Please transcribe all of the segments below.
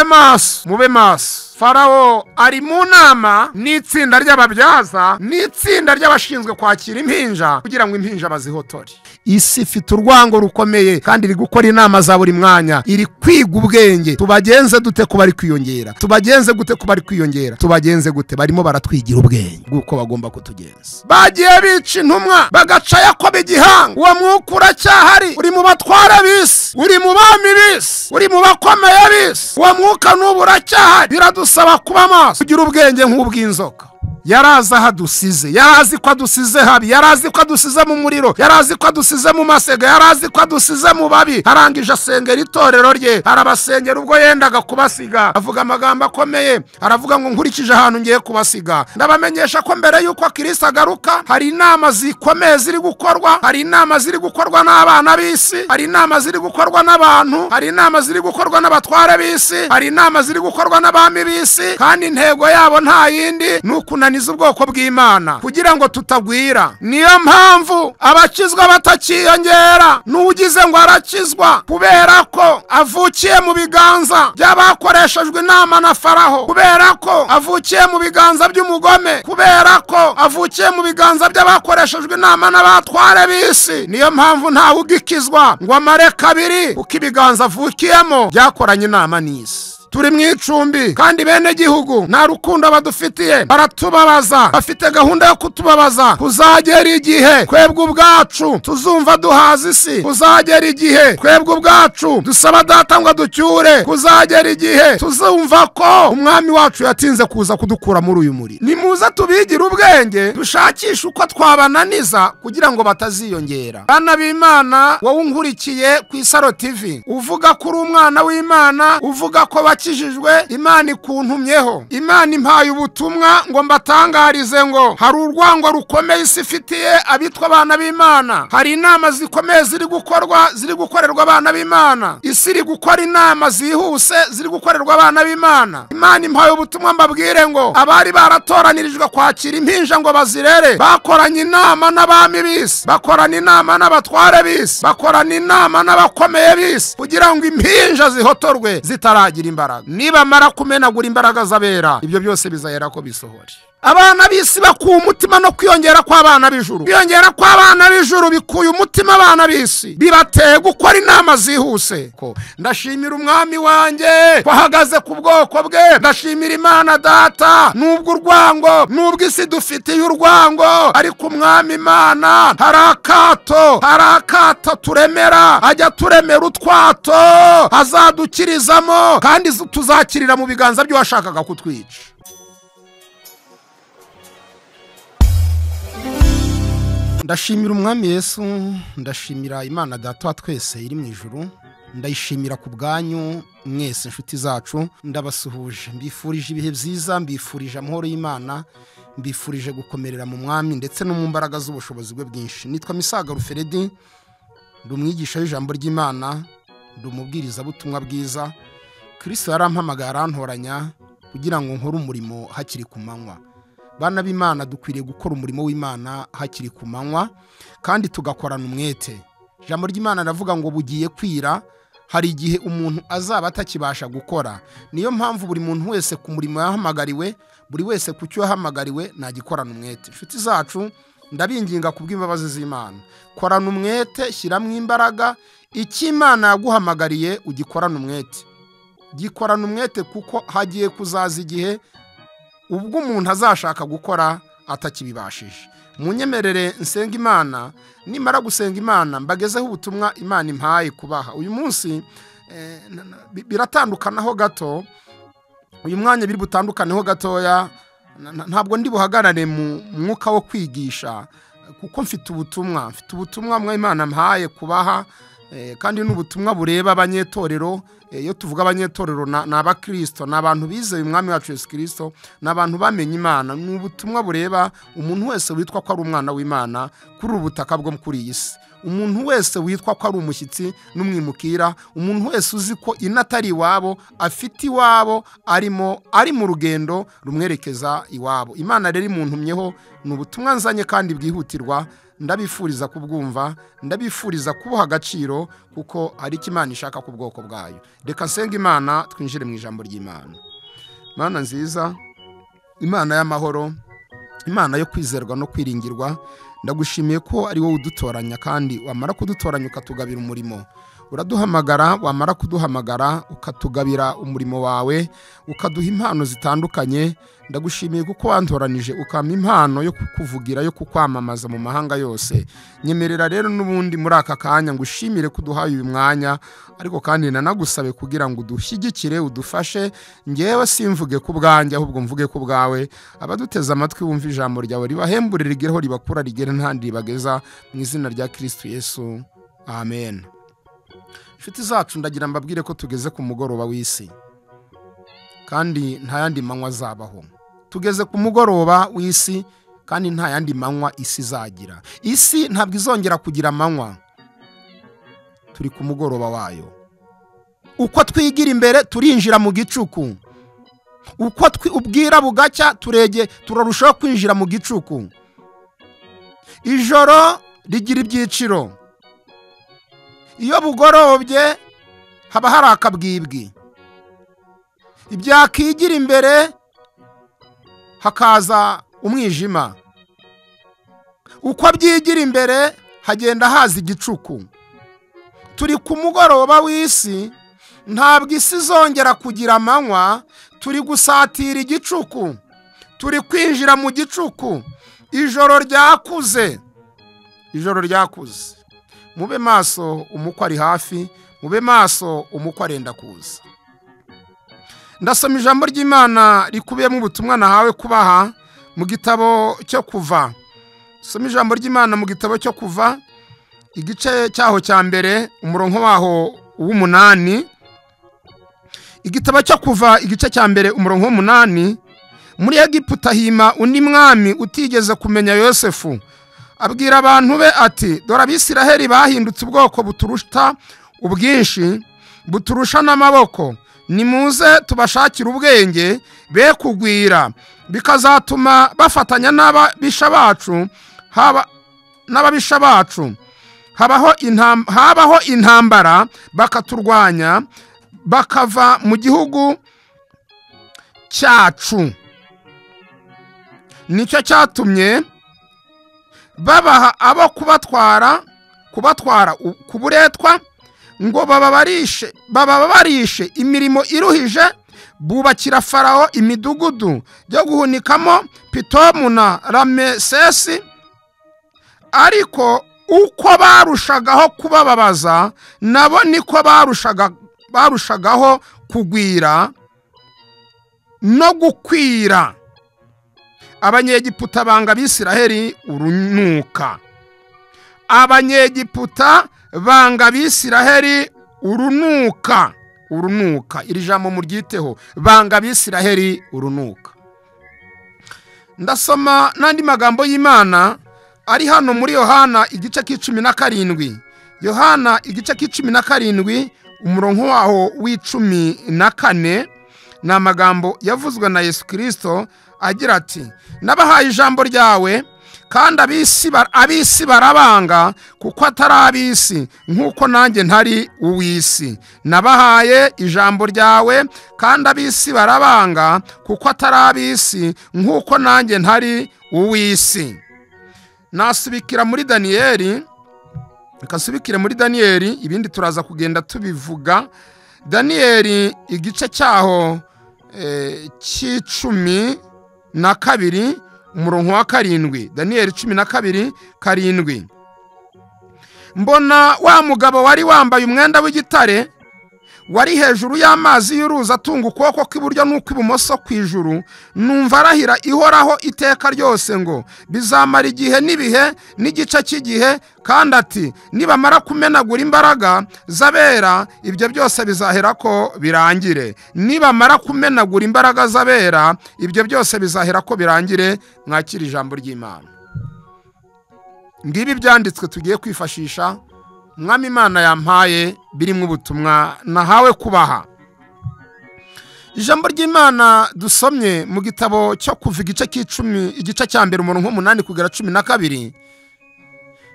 Mube maso, mube maso. Farawo ari mu nama n'itsinda ry'ababyaza n'itsinda ry'abashinzwe kwakira impinja kugira ngo impinja bazihotore. Isi ifite urwango rukomeye kandi iri gukora inama za buri mwanya, iri kwiga ubwenge. Tubagenze dute ko bari kwiyongera? Tubagenze gute ko bari kwiyongera? Tubagenze gute? Barimo baratwigira ubwenge bw'uko bagomba kutugenza. Bagiye bica intumwa bagaca Yakobo igihanga. Uwo mwuka uracyahari, uri mu batwara b'isi, uri mu bami b'isi, uri mu bakomeye b'isi. Uwo mwuka n'ubu uracyahari. Biradusaba kuba maso, kugira ubwenge nk'ubw'inzoka. Yarazi aho adusize, yarazi ko adusize habi, yarazi ko adusize mu muriro, yarazi ko adusize mu masega, yarazi ko adusize mu babi. Arangije asengera itorero rye, arabasengera ubwo yendaga kubasiga, avuga amagambo akomeye, aravuga ngo nkurikije ahantu ngiye kubasiga, ndabamenyesha ko mbere y'uko Kristo agaruka hari inama zikomeye ziri gukorwa, hari inama ziri gukorwa n'abana b'isi, hari inama ziri gukorwa n'abantu, hari inama ziri gukorwa n'abatware b'isi, hari inama ziri gukorwa n'abami b'isi, kandi intego yabo nta yindi ni ukunaniza ubwoko bw'Imana kugira ngo tutagwira. Niyo mpamvu abakizwa batakiyongera, n'ugize ngo arakizwa kubera ko avukiye mu biganza by'abakoreshejwe inama na Faraho, kubera ko avukiye mu biganza by'umugome, kubera ko avukiye mu biganza by'abakoreshejwe inama n'abatware b'isi. Niyo mpamvu ntawe ugikizwa ngo amare kabiri, kuko ibiganza avukiyemo byakoranye inama n'isi. Turi mu icumbi kandi bene gihugu nta rukundo badufitiye, baratubabaza, bafite gahunda yo kutubabaza. Kuzagera igihe twebwe ubwacu tuzumva duhaza isi, kuzagera igihe twebwe ubwacu dusaba data ngo aducyure, kuzagera igihe tuzumva ko umwami wacu yatinze kuza kudukura muri uyu muriro. Nimuze tubigire ubwenge, dushakishe uko twabananiza kugira ngo bataziyongera. Bana b'Imana, wowe unkurikiye ku Isaro TV, uvuga ko uri umwana w'Imana, uvuga ko bakijijwe, Imana ikuntumyeho, Imana impaye ubutumwa ngo mbatangarize ngo hari urwango rukomeye isi ifitiye abitwa abana b'Imana, hari inama zikomeye ziri gukorwa, ziri gukorerwa abana b'Imana, isi iri gukora inama zihuse ziri gukorerwa abana b'Imana. Imana impaye ubutumwa mbabwire ngo abari baratoranirijwe kwakira impinja ngo bazirere, bakoranye inama n'abami b'isi, bakorana inama n'abatware b'isi, bakorana inama n'abakomeye b'isi kugira ngo impinja zihotorwe zitaragira imbaraga. Nibamara kumenagura imbaraga z'abera, ibyo byose bizahera ko bisohore. Abana b'isi bakuye umutima no kwiyongera kw'abana b'ijuru. Kwiyongera kw'abana b'ijuru bikuye umutima abana b'isi, bibateye gukora inama zihuse. Ndashimira umwami wanjye ko ahagaze ku bwoko bwe, ndashimira Imana data, nubwo urwango, nubwo isi dufitiye urwango, ariko umwami Imana hari akato, hari akato turemera, ajya turemera utwato azadukirizamo, kandi tuzakirira mu biganza by'uwashakaga kutwica. Ndashimira umwami Yesu, ndashimira Imana data wa twese iri mu ijuru, ndayishimira ku bwanyu mwese inshuti zacu, ndabasuhuje, mbifurije ibihe byiza, mbifurije amahoro y'Imana, mbifurije gukomerera mu mwami ndetse no mu mbaraga z'ubushobozi bwe bwinshi. Nitwa Misaga Ruferedi, ndi umwigisha w'ijambo ry'Imana, ndi umubwirizabutumwa bwiza. Kristo yarampamagaye arantoranya kugira ngo nkore umurimo hakiri ku manywa. Bana b'Imana, dukwiriye gukora umurimo w'Imana hakiri ku manywa kandi tugakorana umwete. Ijambo ry'Imana ravuga ngo bugiye kwira, hari igihe umuntu azaba atakibasha gukora. Niyo mpamvu buri muntu wese ku murimo yahamagariwe, buri wese ku cyo yahamagariwe nagikorana umwete. Inshuti zacu, ndabinginga kubw'imbabazi z'Imana, korana umwete, shyiramo imbaraga, icyo Imana yaguhamagariye ugikorana umwete. Gikorana umwete kuko hagiye kuzaza igihe ubwo umuntu azashaka gukora atakibibashije. Munyemerere nsenga Imana, nimara gusenga Imana mbagezeho ubutumwa Imana impaye kubaha. Uyu munsi biratandukanaho gato, uyu mwanya biri butandukaneho gatoya, ntabwo ndi buhagarare mu mwuka wo kwigisha kuko mfite ubutumwa, mfite ubutumwa mwa Imana mpaye kubaha, kandi n'ubutumwa bureba abanyetorero. Iyo tuvuga abanyetorero ni abakristo, ni abantu bizeye umwami wacu Yesu Kristo, ni abantu bamenye Imana. Ni ubutumwa bureba umuntu wese witwa ko ari umwana w'Imana kuri ubu butaka bwo kuri iyi si, umuntu wese witwa ko ari umushyitsi n'umwimukira, umuntu wese uzi ko inatari iwabo, afite iwabo, arimo ari mu rugendo rumwerekeza iwabo. Imana rero imuntumyeho, ni ubutumwa nzanye kandi bwihutirwa. Ndabifuriza kubwumva, ndabifuriza kubuha agaciro, kuko ari icyo Imana ishaka ku bwoko bwayo. Reka nsenga Imana twinjire mu ijambo ry'Imana. Mana nziza, Imana y'amahoro, Imana yo kwizerwa no kwiringirwa, ndagushimiye ko ari wowe udutoranya, kandi wamara kudutoranya ukatugabira umurimo. Uraduhamagara, wamara kuduhamagara ukatugabira umurimo wawe, ukaduha impano zitandukanye. Ndagushimiye kuko wantoranije ukampa impano yo kukuvugira, yo kukwamamaza mu mahanga yose. Nyemerera rero n'ubundi muri aka kanya ngushimire kuduhaye uyu mwanya, ariko kandi nanagusabe kugira ngo udushyigikire, udufashe. Ngewe simvuge ku bwanjye, ahubwo mvuge ku bwawe. Abaduteze amatwi bumva ijambo ryawe ribahembure, rigereho ribakura, rigere ntandi ribageza, mu izina rya Kristo Yesu, amen. Inshuti zacu, ndagira mbabwire ko tugeze ku mugoroba w'isi, kandi nta yandi manywa azabaho. Tugeze ku mugoroba w'isi, kandi nta yandi manywa isi izagira. Isi ntabwo izongera kugira amanywa, turi ku mugoroba wayo. Uko twigira imbere turinjira mu gicuku, uko ubwira bugacya turege turarushaho kwinjira mu gicuku. Ijoro rigira ibyiciro, iyo bugorobye haba hari akabwibwi, ibyakigira imbere hakaza umwijima, uko byigira imbere hagenda haza igicuku. Turi ku mugoroba w'isi, ntabwo isi izongera kugira amanywa, turi gusatira igicuku, turi kwinjira mu gicuku. Ijoro ryakuze, ijoro ryakuze. Mube maso, umukwe ari hafi, mube maso, umukwe arenda kuza. Ndasoma ijambo ry'Imana rikubiyemo ubutumwa nahawe kubaha mu gitabo cyo Kuva. Soma ijambo ry'Imana mu gitabo cyo Kuva, igice cyaho cya mbere, umurongo waho w'umunani. Igitabo cyo Kuva igice cya mbere, umurongo w'umunani. Muri Egiputa hima undi mwami utigeze kumenya Yosefu. Abwira abantu be ati: dore Abisiraheli bahindutse ubwoko buturusha ubwinshi, buturusha n'amaboko. Nimuze tubashakire ubwenge, be kugwira, bikazatuma bafatanya n'ababisha bacu, n'ababisha bacu habaho intambara, bakaturwanya, bakava mu gihugu cyacu. Nicyo cyatumye babaha abo kubatwara kuburetwa, ngo bababarishe imirimo iruhije. Bubakira Farawo imidugudu yo guhunikamo Pitomu na Ramesesi. Ariko uko barushagaho kubababaza, nabo niko barushagaho kugwira no gukwira. Abanyegiputa banga Abisiraheli urunuka. Abanyegiputa banga Abisiraheli urunuka. Urunuka, iri jambo muryiteho, banga Abisiraheli urunuka. Ndasoma n'andi magambo y'Imana ari hano muri Yohana igice c'17. Yohana igice c'17, umurongo waho w'14, ni amagambo yavuzwe na Yesu Kristo agira ati: nabahaye ijambo ryawe, kandi ab'isi barabanga, kuko atari ab'isi, nk'uko nanjye ntari uw'isi. Nabahaye ijambo ryawe, kandi ab'isi barabanga, kuko atari ab'isi, nk'uko nanjye ntari uw'isi. Nasubikira muri Daniyeli, reka muri Daniyeli, ibindi turaza kugenda tubivuga. Daniyeli igice cyaho c'12, umurongo wa 7. Daniyeli 12:7. Mbona wa mugabo wari wambaye umwenda w'igitare, wari hejuru y'amazi y'uruzi, atunga ukuboko kw'iburyo n'ukw'ibumoso kw'ijuru. Numva arahira ihoraho iteka ryose ngo bizamara igihe n'ibihe n'igice cy'igihe, kandi ati: nibamara kumenagura imbaraga z'abera, ibyo byose bizahera ko birangire. Nibamara kumenagura imbaraga z'abera, ibyo byose bizahera ko birangire. Mwakira ijambo ry'Imana. Ngibi byanditswe tugiye kwifashisha, Mwami Imana yampaye, birimo ubutumwa nahawe kubaha. Ijambo ry'Imana dusomye mu gitabo cyo Kuva igice c'10, igice cya mbere, umurongo w'umunani kugera 12.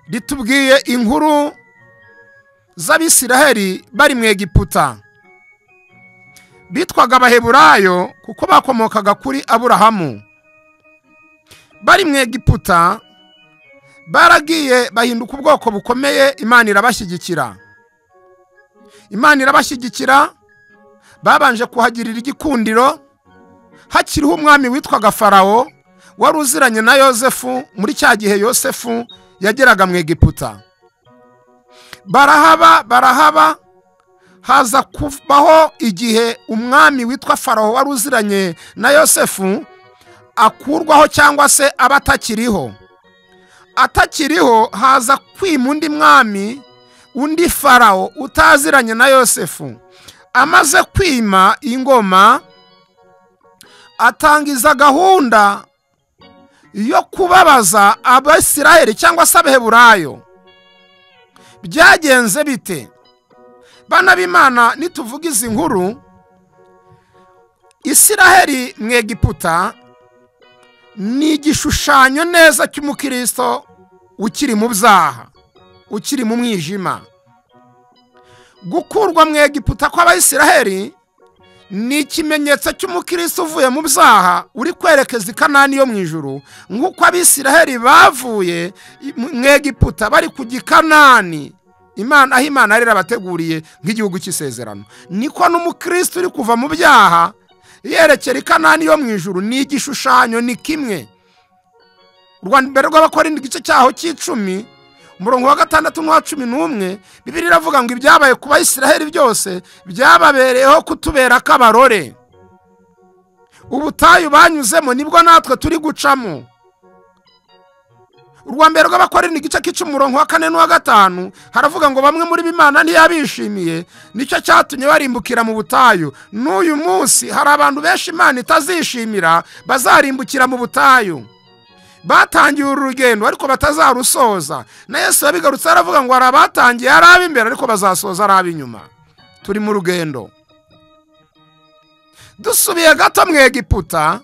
Ritubwiye inkuru z'Abisiraheli bari mu Egiputa. Bitwaga Abaheburayo kuko bakomokaga kuri Aburahamu. Bari mu Egiputa baragiye bahinduka ubwoko bukomeye, Imana irabashyigikira. Imana irabashyigikira, babanje kuhagirira igikundiro. Hakiriho umwami witwaga Farawo wari uziranye na Yosefu muri cya gihe Yosefu yageraga mu Egiputa. Barahaba, haza kubaho igihe umwami witwa Farawo wari uziranye na Yosefu akurwaho cyangwa se aba atakiriho. Atakiriho haza kwima undi mwami, undi Farawo utaziranye na Yosefu. Amaze kwima ingoma atangiza gahunda yo kubabaza Abisiraheli cyangwa se Abaheburayo. Byagenze bite? Bana b'Imana, nituvuga izi nkuru, Isiraheli mu Egiputa ni igishushanyo neza cy'umukristo ukiri mu byaha, ukiri mu mwijima. Gukurwa mu Egiputa kw'Abayisiraheli ni ikimenyetso cy'umukristo uvuye mu byaha uri kwerekeza i Kanani yo mu ijuru, nk'uko Abisiraheli bavuye mu Egiputa bari kujya i Kanani, Imana aho Imana yari yarabateguriye nk'igihugu cy'isezerano. Niko n'umukristo uri kuva mu byaha yerekera i Kanani yo mu ijuru, ni igishushanyo, ni kimwe. Urwandiko rw'Abakorinto igice cyaho cy'icumi umurongo wa 6 n'uwa 11, Bibiliya iravuga ngo ibyabaye ku Bayisiraheli byose byababereyeho kutubera akabarore. Ubutayu banyuzemo nibwo natwe turi gucamo. Urwambere rw'Abakorinto igice cy'icumi umurongo wa 4 n'uwa 5 haravuga ngo bamwe muri b'Imana ntiyabishimiye, nicyo cyatumye barimbukira mu butayu. N'uyu munsi hari abantu benshi Imana itazishimira bazarimbukira mu butayu. Batangiye uru rugendo ariko batazarusoza. Na Yesu yabigarutse aravuga ngo hari abatangiye ari ab'imbere ariko bazasoza ari ab'inyuma. Turi mu rugendo. Dusubiye gato mu Egiputa,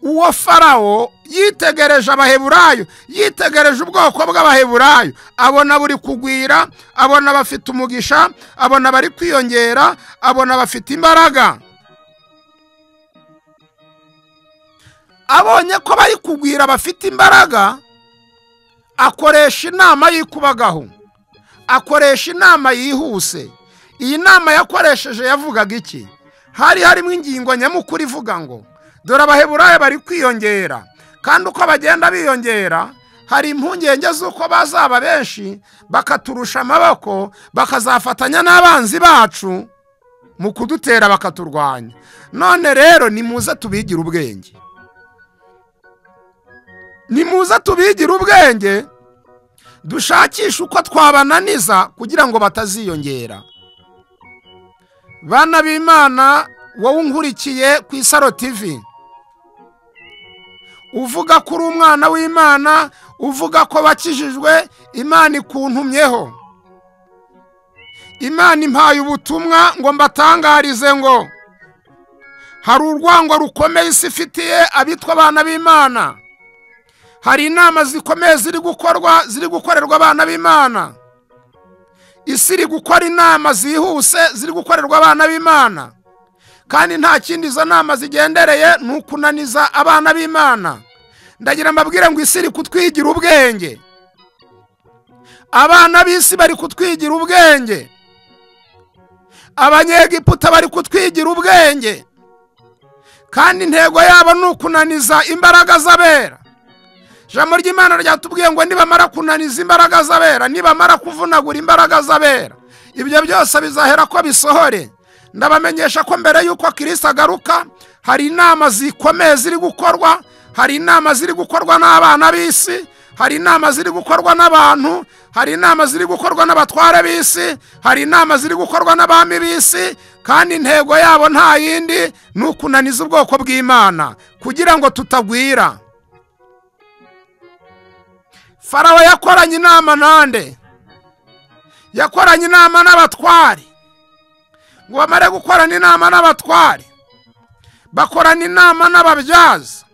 uwo Farawo yitegereje Abaheburayo, yitegereje ubwoko bw'Abaheburayo, abona buri kugwira, abona bafite umugisha, abona bari kwiyongera, abona bafite imbaraga. Abonye ko bari kugwira bafite imbaraga, akoresha inama yikubagaho, akoresha inama yihuse. Iyi nama yakoresheje yavugaga iki? Hari harimo ingingo nyamukuru ivuga ngo dore Abaheburayo bari kwiyongera, kandi uko bagenda biyongera hari impungenge z'uko bazaba benshi bakaturusha amaboko, bakazafatanya n'abanzi bacu mu kudutera bakaturwanya. None rero nimuze tubigire ubwenge. Nimuze tubigire ubwenge, dushakishe uko twabananiza kugira ngo bataziyongera. Bana b'Imana, wowe unkurikiye ku Isaro TV, uvuga ko uri umwana w'Imana, uvuga ko bakijijwe, Imana ikuntumyeho. Imana impaye ubutumwa ngo mbatangarize ngo hari urwango rukomeye isi ifitiye abitwa abana b'Imana. Hari inama zikomeye ziri gukorwa, ziri gukorerwa abana b'Imana. Isi iri gukora inama zihuse ziri gukorerwa abana b'Imana, kandi nta kindi izo nama zigendereye ni ukunaniza abana b'Imana. Ndagira mbabwire ngo isi iri kutwigira ubwenge. Abana b'isi bari kutwigira ubwenge. Abanyegiputa bari kutwigira ubwenge, kandi intego yabo ni ukunaniza imbaraga z'abera. Ijambo ry'Imana ryatubwiye ngo nibamara kunaniza imbaraga z'abera, nibamara kuvunagura imbaraga z'abera, ibyo byose bizahera ko bisohore. Ndabamenyesha ko mbere yuko Kristo agaruka hari inama zikomeye ziri gukorwa, hari inama ziri gukorwa n'abana b'isi, hari inama ziri gukorwa n'abantu, hari inama ziri gukorwa n'abatware b'isi, hari inama ziri gukorwa n'abami b'isi, kandi intego yabo nta yindi ni ukunaniza ubwoko bw'Imana kugira ngo tutagwira. Farawo yakoranye inama nande? Yakoranye inama n'abatware. Ngo bamare gukorana inama n'abatware, bakorana inama n'ababyaza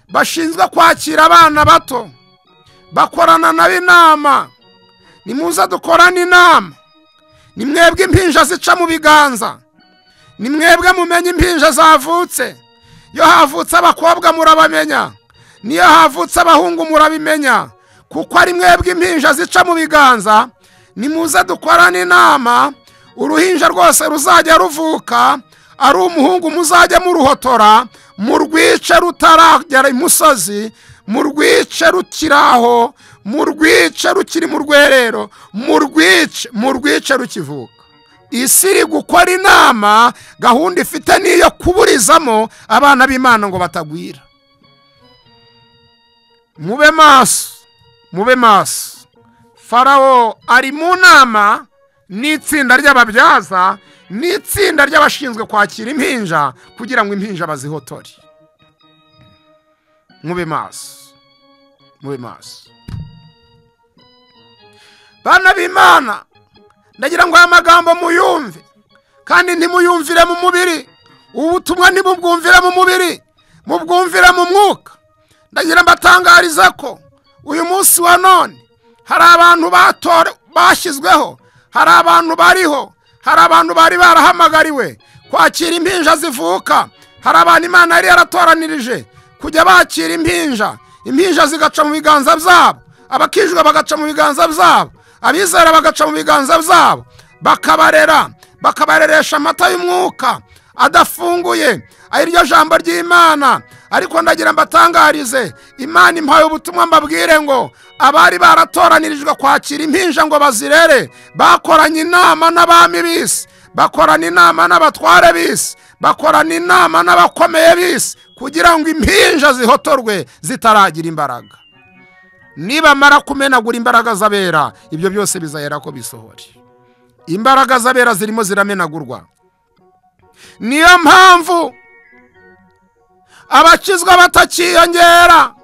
bashinzwe kwakira abana bato. Bakorana nabo inama. Nimuze dukorane inama. Ni mwebwe impinja zica mu biganza. Ni mwebwe mumenye impinja zavutse. Iyo havutse abakobwa murabamenya, niyo havutse abahungu murabimenya, kuko ari mwebwe impinja zica mu biganza. Nimuze dukorane inama. Uruhinja rwose ruzajya ruvuka ari umuhungu muzajya muruhotora, murwice rutaragera imusozi, murwice rukiraho, murwice rukiri mu rwerero, murwice rukivuka. Isi iri gukora inama, gahunda ifite niyo kuburizamo abana b'Imana ngo batagwira. Mube maso, mube maso. Farawo ari mu nama n'itsinda ry'ababyaza n'itsinda ry'abashinzwe kwakira impinja kugira ngo impinja bazihotore. Mube maso, mube maso. Bana b'Imana, ndagira ngo aya magambo muyumve, kandi ntimuyumvire mu mubiri. Ubutumwa ntibubwumvire mu mubiri, mubwumvire mu mwuka. Ndagira mbatangarize ko uyu munsi wa none hari abantu bashyizweho, hari abantu bariho, hari abantu bari barahamagariwe kwakira impinja zivuka. Hari abantu Imana yari yaratoranirije kujya bakira impinja, impinja zigaca mu biganza byabo, abakijwe bagaca mu biganza byabo, abizera bagaca mu biganza byabo, bakabarera, bakabareresha amata y'umwuka adafunguye, ari ryo jambo ry'Imana. Ariko ndagira mbatangarize, Imana impaye ubutumwa mbabwire ngo abari baratoranirijwe kwakira impinja ngo bazirere, bakoranye inama n'abami b'isi, bakorana inama n'abatware b'isi, bakorana inama n'abakomeye b'isi, kugira ngo impinja zihotorwe zitaragira imbaraga. Nibamara kumenagura imbaraga z'abera, ibyo byose bizahera ko bisohore. Imbaraga z'abera zirimo ziramenagurwa. Niyo mpamvu abakizwa batakiyongera.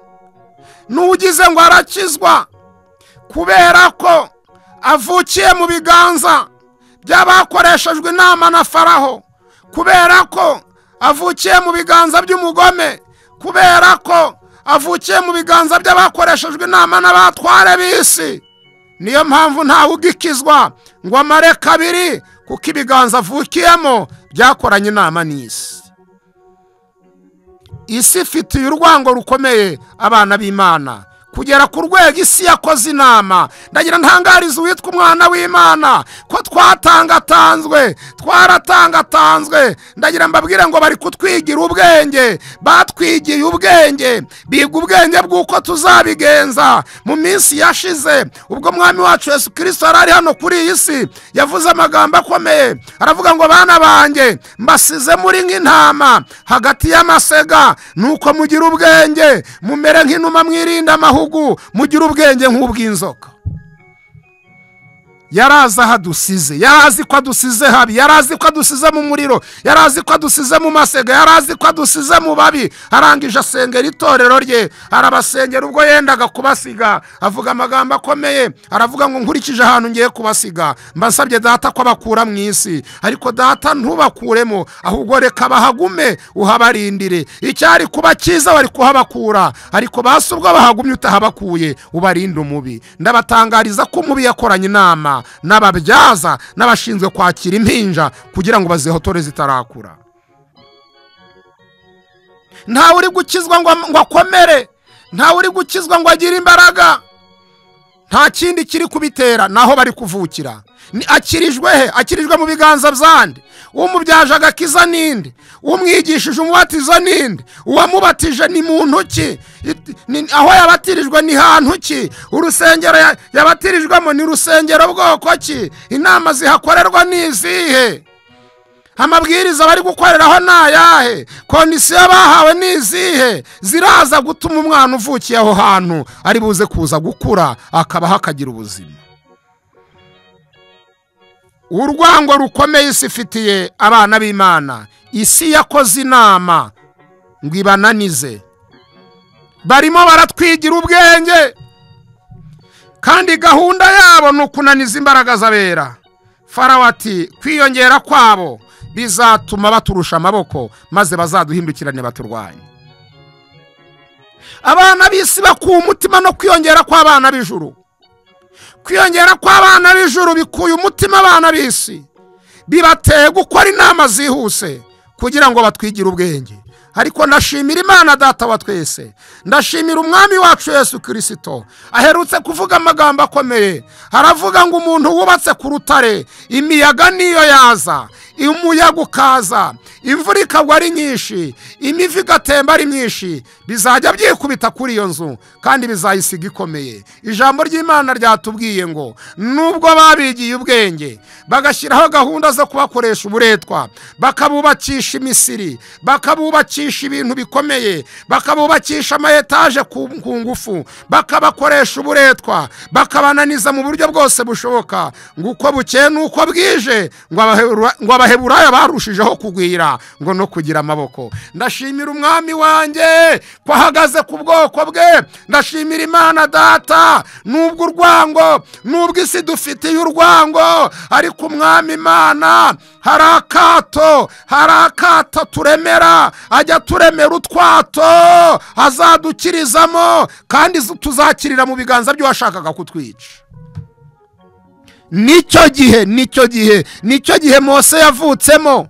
N'ugize ngo arakizwa kubera ko avukiye mu biganza by'abakoreshejwe inama na Faraho, kubera ko avukiye mu biganza by'umugome, kubera ko avukiye mu biganza by'abakoreshejwe inama n'abatware b'isi. Niyo mpamvu ntawe ugikizwa ngo amare kabiri, kuko ibiganza avukiyemo byakoranye inama n'isi. Isi ifitiye urwango rukomeye abana b'Imana, kugera ku rwego isi yakoze inama. Ndagira ntangarize uwitwa umwana w'Imana ko twatangatanzwe, twaratangatanzwe. Ndagira mbabwire ngo bari kutwigira ubwenge, batwigiye ubwenge, biga ubwenge bw'uko tuzabigenza. Mu minsi yashize ubwo mwami wacu Yesu Kristo yari hano kuri iyi si, yavuze amagambo akomeye, aravuga ngo bana banjye mbasize muri nk'intama hagati y'amasega, nuko mugira ubwenge, mumere nk'inuma mwirinda amahugu, mugira ubwenge nk'ubw'inzoka. Yarazi aho adusize, yarazi ko adusize habi, yarazi ko adusize mu muriro, yarazi ko adusize mu masega, yarazi ko adusize mu babi. Arangije asengera itorero rye, arabasengera ubwo yendaga kubasiga, avuga amagambo akomeye, aravuga ngo nkurikije ahantu ngiye kubasiga, mbasabye data ko abakura mu isi, ariko data ntubakuremo, ahubwo reka bahagume uhabarindire. Icyari kuba cyiza wari kuhabakura, ariko basi ubwo bahagumye utahabakuye ubarinde umubi. Ndabatangariza ko umubi yakoranye inama n'ababyaza n'abashinzwe kwakira impinja kugira ngo bazihotore zitarakura. Ntawe uri gukizwa ngo akomere, ntawe uri gukizwa ngo agire imbaraga. Nta kindi kiri kubitera naho bari kuvukira. Ni akirijwe he? Akirijwe mu biganza byande. Umubyaje agakiza ninde? Umwigishije umubatizo ninde? Uwamubatije ni muntu ki? Aho yabatirijwe ni hantu ki? Urusengero yabatirijwemo ni rusengero bwoko ki? Inama zihakorerwa ni izihe? Amabwiriza bari gukoreraho nayahe? Kondisiyo bahawe ni izihe? Ziraza gutuma umwana uvukiye aho hantu ari buze kuza gukura akabaho akagira ubuzima. Urwango rukomeye isi ifitiye abana b'Imana. Isi yakoze inama ngo ibananize. Barimo baratwigira ubwenge, kandi gahunda yabo ni ukunaniza imbaraga z'abera. Farawo ati kwiyongera kwabo bizatuma baturusha amaboko, maze bazaduhindukirane baturwanye. Abana b'isi bakuye umutima no kwiyongera kw'abana b'ijuru. Kwiyongera kw'abana b'ijuru bikuye umutima abana b'isi, bibateye gukora inama zihuse kugira ngo batwigire ubwenge. Ariko ndashimira Imana Data wa twese, ndashimira Umwami wacu Yesu Kristo aherutse kuvuga amagambo akomeye. Aravuga ngo umuntu wubatse ku rutare, imiyaga niyo yaza, umuyaga ukaza, imvura ikagwa ari nyinshi, imivu igatemba ari myinshi, bizajya byikubita kuri iyo nzu kandi bizayisiga ikomeye. Ijambo ry'Imana ryatubwiye ngo nubwo babigiye ubwenge bagashyiraho gahunda zo kubakoresha uburetwa, bakabubakisha imisiri, bakabubakisha ibintu bikomeye, bakabubakisha ama etaje ku ngufu, bakabakoresha uburetwa, bakabananiza mu buryo bwose bushoboka, ngo uko bukeye nuko bwije ngo Abaheburayo barushijeho kugwira ngo no kugira amaboko. Ndashimira Umwami wanjye ko ahagaze ku bwoko bwe. Ndashimira Imana Data, nubwo urwango, nubwo isi dufitiye urwango, ariko Umwami Imana hari akato, hari akato turemera, ajya turemera utwato azadukirizamo, kandi tuzakirira mu biganza by'uwashakaga kutwica. Nicyo gihe, nicyo gihe, nicyo gihe Mose yavutsemo.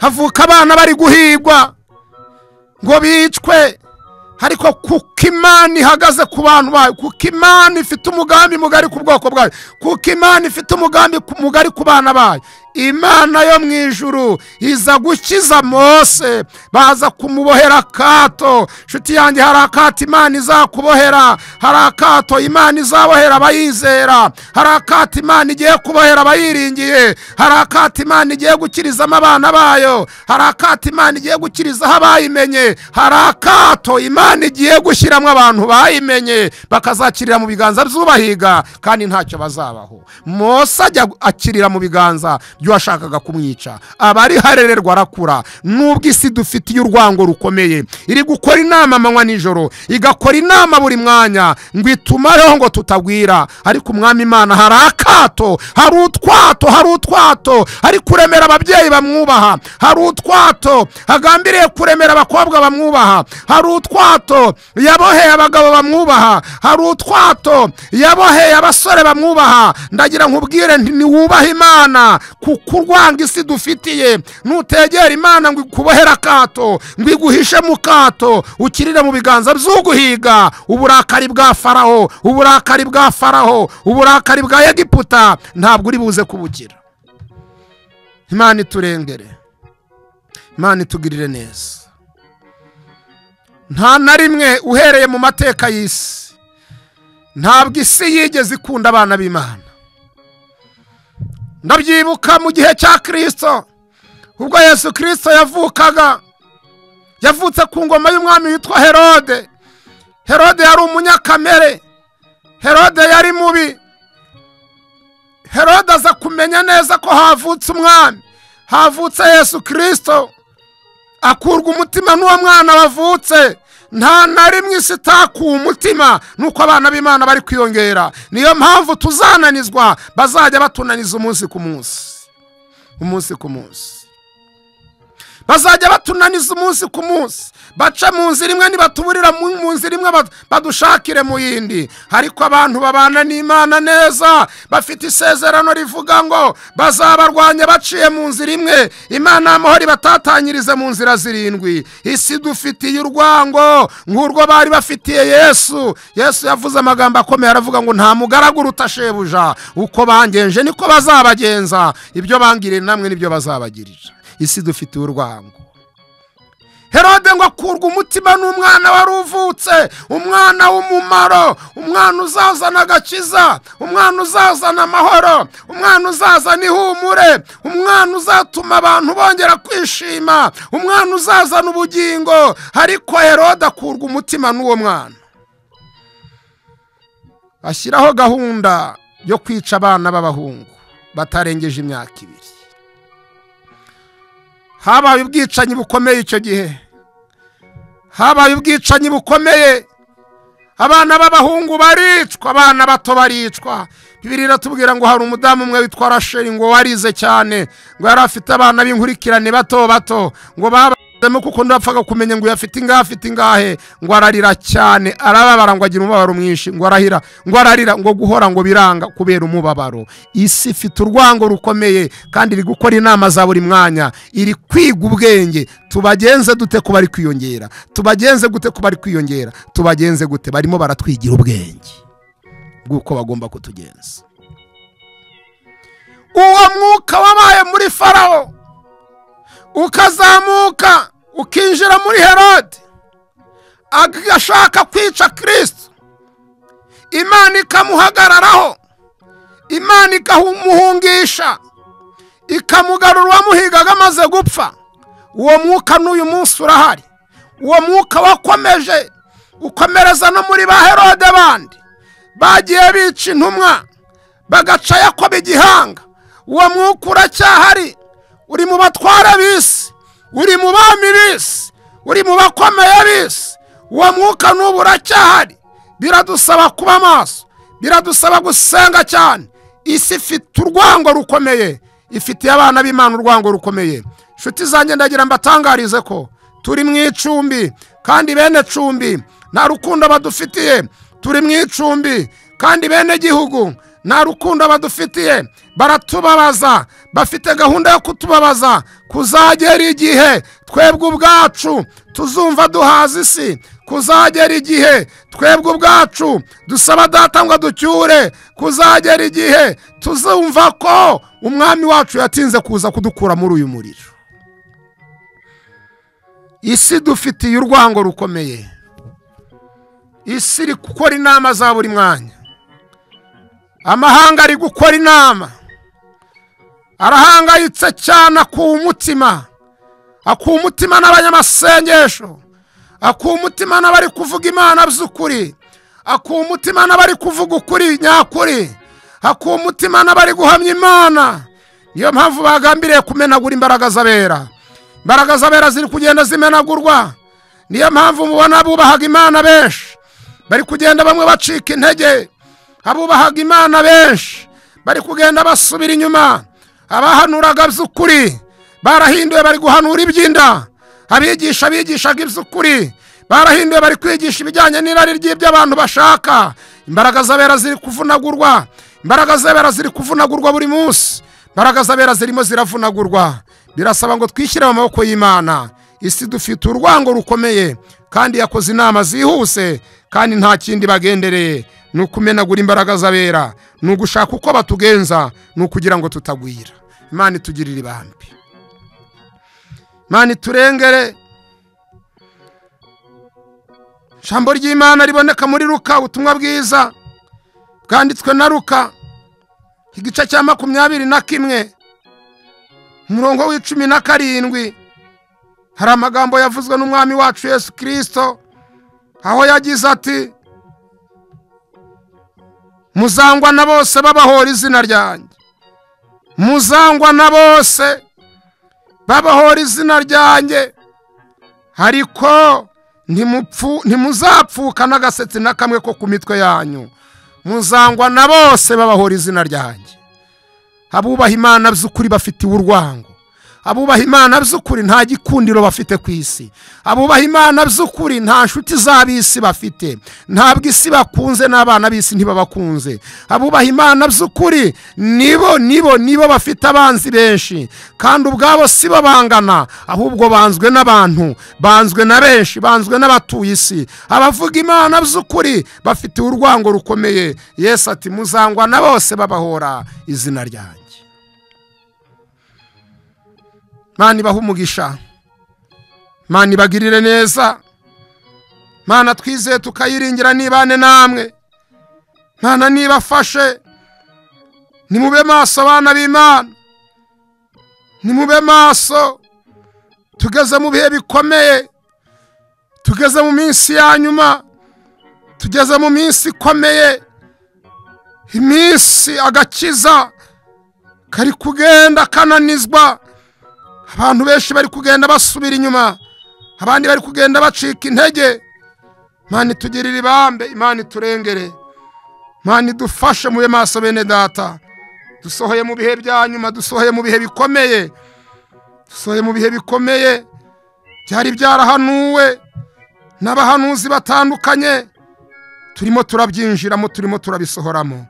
Havuka abana bari guhigwa ngo bicwe, ariko kuko Imana ihagaze ku bantu bayo, kuko Imana ifite umugambi mugari ku bwoko bwayo, kuko Imana ifite umugambi mugari ku bana bayo, Imana yo mu ijuru iza gukiza Mose, baza kumubohera akato. Nshuti yanjye, hari akato Imana izakubohera, hari akato Imana izabohera abayizera, hari akato Imana igiye kubohera abayiringiye, hari akato Imana igiye gukirizamo abana bayo, hari akato Imana igiye gukirizaho abayimenye, hari akato Imana igiye gushyiramo abantu bayimenye bakazakirira mu biganza by'ubahiga kandi ntacyo bazabaho. Mose ajya akirira mu biganza by'uwashakaga kumwica, abari harererwa arakura. Nubwo isi dufitiye urwango rukomeye, iri gukora inama amanywa nijoro, igakora inama buri mwanya ngo itumareho ngo tutagwira, ariko Umwami Imana hari akato, hari utwato, hari utwato ari kuremera ababyeyi bamwubaha, hari utwato agambiriye kuremera abakobwa bamwubaha, hari utwato yaboheye abagabo bamwubaha, hari utwato yaboheye abasore bamwubaha. Ndagira nkubwire nti niwubaha Imana, kuko urwanga isi dufitiye, nutegera Imana ngo ikubohere akato, ngo iguhishe mu kato, ukirire mu biganza by'uguhiga. Uburakari bwa Farawo, uburakari bwa Farawo, uburakari bwa Egiputa ntabwo uri buze kubukira. Imana iturengere, Imana itugirire neza. Nta na rimwe uhereye mu mateka y'isi, ntabwo isi yigeze ikunda abana b'Imana. Ndabyibuka mu gihe cya Kristo, ubwo Yesu Kristo yavukaga, yavutse ku ngoma y'umwami witwa Herode. Herode yari umunyakamere, Herode yari mubi. Herode aza kumenya neza ko havutse umwami, havutse Yesu Kristo, akurwa umutima n'uwo mwana wavutse. Nta na rimwe isi itakuwe umutima nuko abana b'Imana bari kwiyongera. Niyo mpamvu tuzananizwa, bazajya batunaniza umunsi ku munsi, umunsi ku munsi, bazajya batunaniza umunsi ku munsi, baca mu nzira imwe nibatuburira mu nzira imwe badushakire mu yindi. Ariko abantu babana n'Imana neza, bafite isezerano rivuga ngo bazabarwanya baciye mu nzira imwe, Imana amahoro ibatatanyirize mu nzira zirindwi. Isi dufitiye urwango nk'urwo bari bafitiye Yesu. Yesu yavuze amagambo akomeye, aravuga ngo nta mugaragu uruta shebuja, uko bangenje niko bazabagenza, ibyo bangiriye namwe nibyo bazabagirira. Isi dufitiye urwango. Herode ngo akurwa umutima n'umwana wari uvutse, umwana w'umumaro, umwana uzazana agakiza, umwana uzazana amahoro, umwana uzazana ihumure, umwana uzatuma abantu bongera kwishima, umwana uzazana ubugingo. Ariko Herode akurwa umutima n'uwo mwana, ashyiraho gahunda yo kwica abana b'abahungu batarengeje imyaka 2. Habaye ubwicanyi bukomeye icyo gihe, habaye ubwicanyi bukomeye, abana b'abahungu baricwa, abana bato baricwa. Bibiliya iratubwira ngo hari umudamu umwe witwa Rasheli ngo warize cyane, ngo yari afite abana b'inkurikirane bato bato, ngo baba Nikodemo kuko ndapfaga kumenya ngo yafite ingahe afite ingahe, ngo ararira cyane, arababara, ngo agira umubabaro mwinshi, ngo arahira, ngo ararira, ngo guhora ngo biranga kubera umubabaro. Isi ifite urwango rukomeye kandi iri gukora inama za buri mwanya, iri kwiga ubwenge. Tubagenze dute ko bari kwiyongera? Tubagenze gute ko bari kwiyongera? Tubagenze gute? Barimo baratwigira ubwenge bw'uko bagomba kutugenza. Uwo mwuka wabaye muri Farawo ukazamuka ukinjira muri Herode agashaka kwica Kristo, Imana ikamuhagararaho, Imana ikamuhungisha, ikamugarura uwamuhigaga amaze gupfa. Uwo mwuka n'uyu munsi urahari. Uwo mwuka wakomeje ukomereza no muri ba Herode bandi bagiye bica intumwa bagaca Yakobo igihanga. Uwo mwuka uracyahari, uri mu batwara b'isi, uri mu bami b'isi, uri mu bakomeye b'isi. Uwo mwuka n'ubu uracyahari. Biradusaba kuba maso, biradusaba gusenga cyane. Isi ifite urwango rukomeye, ifitiye abana b'Imana urwango rukomeye. Nshuti zanjye, ndagira mbatangarize ko turi mu icumbi, kandi bene cumbi nta rukundo badufitiye. Turi mu icumbi, kandi bene gihugu nta rukundo badufitiye. Baratubabaza, bafite gahunda yo kutubabaza kuzagera igihe twebwe ubwacu tuzumva duhaza isi, kuzagera igihe twebwe ubwacu dusaba data ngo aducyure, kuzagera igihe tuzumva ko umwami wacu yatinze kuza kudukura muri uyu muriro. Isi dufitiye urwango rukomeye. Isi iri gukora inama za buri mwanya. Amahanga ari gukora inama, arahangayitse cyane, akuwe umutima, akuwe umutima n'abanyamasengesho, akuwe umutima n'abari kuvuga Imana by'ukuri, akuwe umutima n'abari kuvuga ukuri nyakuri, akuwe umutima n'abari guhamya Imana. Niyo mpamvu bagambiriye kumenagura imbaraga z'abera. Imbaraga z'abera ziri kugenda zimenagurwa. Niyo mpamvu mubona abubahaga Imana benshi bari kugenda bamwe bacika intege. Abubahaga Imana benshi bari kugenda basubira inyuma. Abahanuraga by'ukuri barahinduye, bari guhanura iby'inda. Abigisha bigishaga iby'ukuri barahinduye, bari kwigisha ibijyanye n'irari ry'ibyo abantu bashaka. Imbaraga z'abera ziri kuvunagurwa, imbaraga z'abera ziri kuvunagurwa buri munsi. Imbaraga z'abera zirimo ziravunagurwa. Birasaba ngo twishyire mu maboko y'Imana. Isi dufite urwango rukomeye, kandi yakoze inama zihuse, kandi nta kindi bagendereye ni ukumenagura imbaraga z'abera, ni ugushaka uko batugenza, ni ukugira ngo tutagwira. Imana itugirire ibambi, Imana iturengere. Ijambo ry'Imana riboneka muri Luka, ubutumwa bwiza bwanditswe na Luka, igice cya 21 umurongo wa 17. Hari amagambo yavuzwe n'umwami wacu Yesu Kristo, aho yagize ati: muzangwa na bose babahora izina ryanjye, muzangwa na bose babahora izina ryanjye, ariko ntimuzapfuka n'agasetsi na kamwe ko ku mitwe yanyu. Muzangwa na bose babahora izina ryanjye. Abubaha Imana by'ukuri bafitiwe urwango. Abubaha Imana by'ukuri nta gikundiro bafite ku isi. Abubaha Imana by'ukuri nta nshuti z'ab'isi bafite. Ntabwo isi bakunze, n'abana b'isi ntibabakunze. Abubaha Imana by'ukuri nibo nibo nibo bafite abanzi benshi, kandi ubwabo si bo bangana, ahubwo banzwe n'abantu, banzwe na benshi, banzwe n'abatuye isi. Abavuga Imana by'ukuri bafite urwango rukomeye. Yesu ati: muzangwa na bose babahora izina ryanjye. Mana ibahe umugisha, Mana ibagirire neza, Mana twizeye tukayiringira nibane namwe, Mana nibafashe. Nimube maso abana b'Imana, nimube maso. Tugeze mu bihe bikomeye, tugeze mu minsi ya nyuma, tugeze mu minsi ikomeye, iminsi agakiza kari kugenda kananizwa. Abantu benshi bari kugenda basubira inyuma, abandi bari kugenda bacika intege. Imana itugirire ibambe, Imana iturengere, Imana idufashe. Mube maso bene data, dusohoye mu bihe bya nyuma, dusohoye mu bihe bikomeye, dusohoye mu bihe bikomeye. Byari byarahanuwe n'abahanuzi batandukanye, turimo turabyinjiramo, turimo turabisohoramo.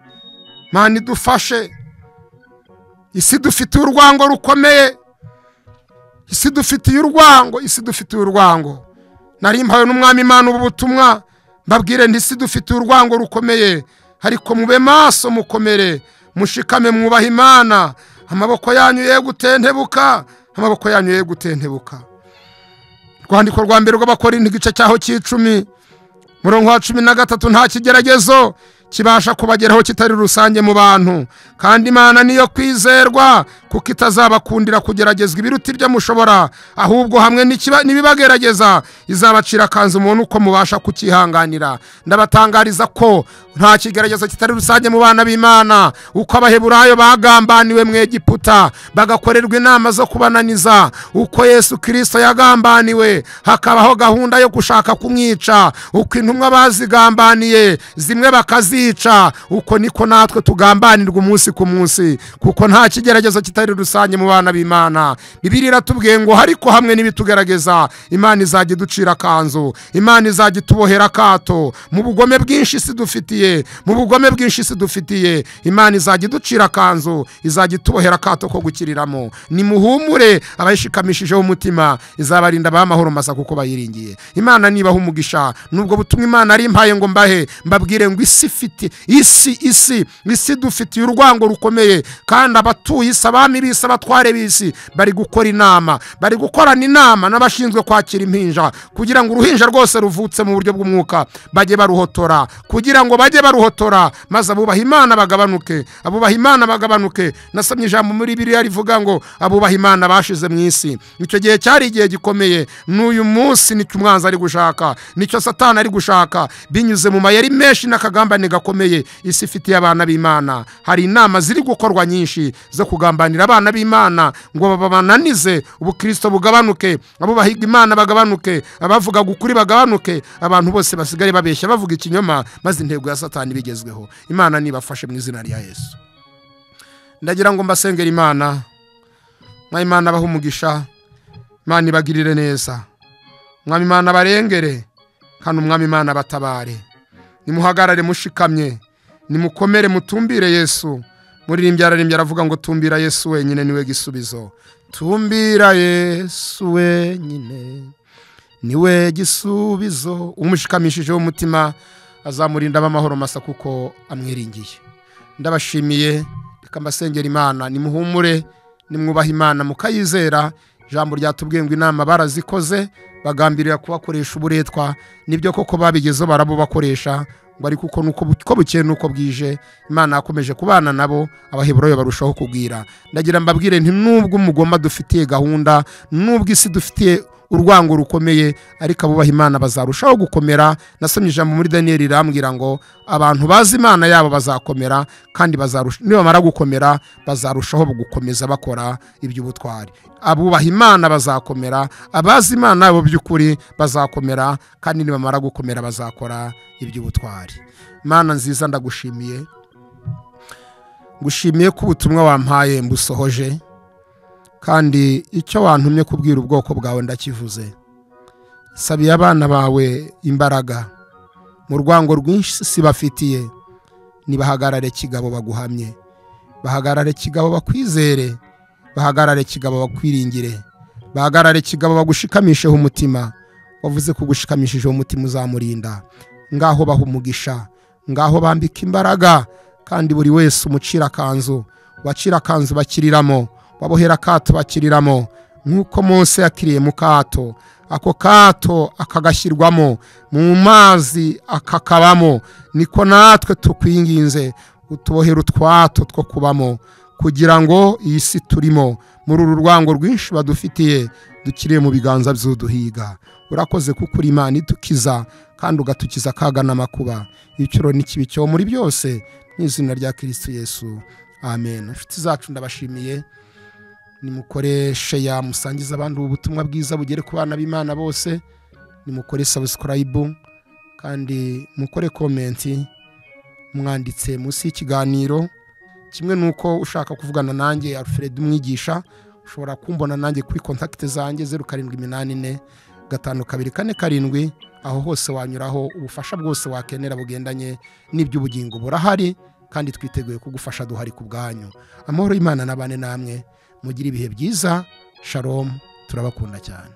Mana idufashe. Isi dufitiye urwango rukomeye, isi dufitiye urwango, isi dufitiye urwango. Nari mpawe n'umwami Imana ubu butumwa, mbabwire nti isi dufitiye urwango rukomeye, ariko mube maso, mukomere, mushikame, mwubaha Imana. Amaboko yanyu ye gutentebuka, amaboko yanyu ye gutentebuka. Rwandiko rwa mbere rw'Abakorinto igice cyaho cy'icumi murongo wa 13, nta kigeragezo kibasha kubageraho kitari rusange mu bantu, kandi Imana niyo kwizerwa, kuko itazabakundira kugeragezwa ibiruta ibyo mushobora, ahubwo hamwe n'ibibagerageza izabacira akanzu umuntu uko mubasha kukihanganira. Ndabatangariza ko nta kigeragezo kitari rusange mu bana b'Imana. Uko Abaheburayo bagambaniwe mu Egiputa bagakorerwa inama zo kubananiza, uko Yesu Kristo yagambaniwe hakabaho gahunda yo gushaka kumwica, uko intumwa bazigambaniye zimwe bakazica, uko niko natwe tugambanirwa umunsi ku munsi, kuko nta kigeragezo kitari rusange mu bana b'Imana. Bibiliya iratubwiye ngo ariko hamwe n'ibitugerageza Imana izajya iducira akanzu, Imana izajya itubohera akato. Mu bugome bwinshi isi dufitiye, mu bugome bwinshi isi dufitiye, Imana izajya iducira akanzu, izajya itubohera akato ko gukiriramo. Nimuhumure abayishikamishijeho umutima, izabarinda abamahoro masa kuko bayiringiye. Imana nibaha umugisha. Nubwo butumwa Imana ari impaye ngo mbahe, mbabwire ngo isi ifite, isi isi isi dufitiye urwango rukomeye, kandi abatuye isi, abami b'isi, abatware b'isi bari gukora inama, bari gukorana inama n'abashinzwe kwakira impinja, kugira ngo uruhinja rwose ruvutse mu buryo bw'umwuka bajye baruhotora, kugira ngo bajye baruhotora, maze abubaha Imana bagabanuke, abubaha Imana bagabanuke. Nasomye ijambo muri Bibiliya rivuga ngo abubaha Imana bashize mu isi. Icyo gihe cyari igihe gikomeye, n'uyu munsi nicyo umwanzi ari gushaka, nicyo Satani ari gushaka, binyuze mu mayeri menshi n'akagambane gakomeye isi ifitiye abana b'Imana. Hari inama ziri gukorwa nyinshi zo kugambanira abana b'Imana ngo babananize, ubukristo bugabanuke, abubaha Imana bagabanuke, abavuga ukuri bagabanuke, abantu bose basigare babeshya bavuga ikinyoma, maze intego ya Satani bigezweho. Imana nibafashe mu izina rya Yesu. Ndagira ngo mbasengere Imana, mwa Imana abahe umugisha, Imana ibagirire neza, Mwami Imana barengere, kandi Umwami Imana batabare. Nimuhagarare mushikamye, nimukomere mutumbire Yesu. Muririmbyi ararimbye aravuga ngo tumbira Yesu wenyine niwe gisubizo. Tumbira Yesu wenyine niwe gisubizo. Umushikamishijeho umutima azamurinda abamahoro masa kuko amwiringiye. Ndabashimiye, reka mbasengera Imana. Nimuhumure, nimwubaha Imana mukayizera. Ijambo ryatubwiye ngo inama barazikoze bagambirira kubakoresha uburetwa, nibyo koko babigezeho barabubakoresha, ngo ariko uko nuko ko bukeye nuko bwije Imana yakomeje kubana nabo, Abaheburayo barushaho kugwira. Ndagira mbabwire nti nubwo umugoma dufitiye gahunda, nubwo isi dufitiye urwango rukomeye, ariko abubaha Imana bazarushaho gukomera. Nasomye ijambo muri Daniel rirambwira ngo abantu bazi Imana yabo bazakomera, kandi nibamara gukomera bazarushaho gukomeza bakora iby'ubutwari. Abubaha Imana bazakomera, abazi Imana yabo by'ukuri bazakomera, kandi nibamara gukomera bazakora iby'ubutwari. Imana nziza, ndagushimiye, ngushimiye ko ubutumwa wampaye mbusohoje, kandi icyo wantumye kubwira ubwoko bwawe ndakivuze. Sabiye abana bawe imbaraga mu rwango rwinshi sibafitiye, nibahagarare kigabo baguhamye, bahagarare kigabo bakwizere, bahagarare kigabo bakwiringire, bahagarare kigabo bagushikamisheho umutima. Wavuze kugushikamishijeho umutima uzamurinda. Ngaho baha umugisha, ngaho bambika imbaraga, kandi buri wese umucira akanzu, wacira akanzu bakiriramo, wabohera akato bakiriramo, nk'uko Mose yakiriye mu kato, ako kato akagashyirwamo mu mazi akakabamo, niko natwe tukwinginze utubohera utwato two kubamo, kugira ngo iyi si turimo muri uru rwango rwinshi badufitiye dukiriye mu biganza by'uduhiga. Urakoze kuko uri Imana idukiza, kandi ugatukiza akaga n'amakuba, ibiciro n'ikibi cyo muri byose, mu izina rya Kristo Yesu, amen. Inshuti zacu ndabashimiye, nimukore share, musangize abandi ubutumwa bwiza bugere ku bana b'Imana bose, nimukore subscribe kandi mukore comment mwanditse munsi y'ikiganiro. Kimwe nuko ushaka kuvugana nanjye Alfred Umwigisha, Ushobora kumbona nanjye kuri contact zanjye 0784 5247. Aho hose wanyuraho, ubufasha bwose wakenera bugendanye n'iby'ubugingo burahari, kandi twiteguye kugufasha, duhari ku bwanyu. Amahoro y'Imana n'abane namwe, mugire ibihe byiza. Shalom, turabakunda cyane.